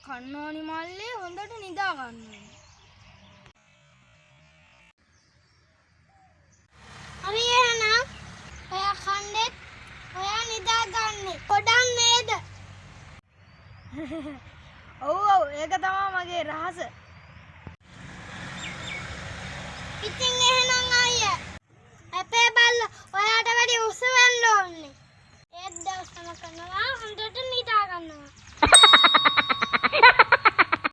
කන්න ඕනි මල්ලේ, හොඳට නිදා ගන්න ඕනි. හරි එහෙනම් ඔයා කණ්ඩෙත් ඔයා නිදා ගන්නෙ. ගොඩක් නේද? ඔව් ඔව්, ඒක තමා මගේ රහස. ඉතින් එහෙනම් අයියා අපේ බල්ලා ඔයාට වැඩි උස වෙන්න ඕනේ. ඒත් දවසම කරනවා හොඳට නිදා ගන්න.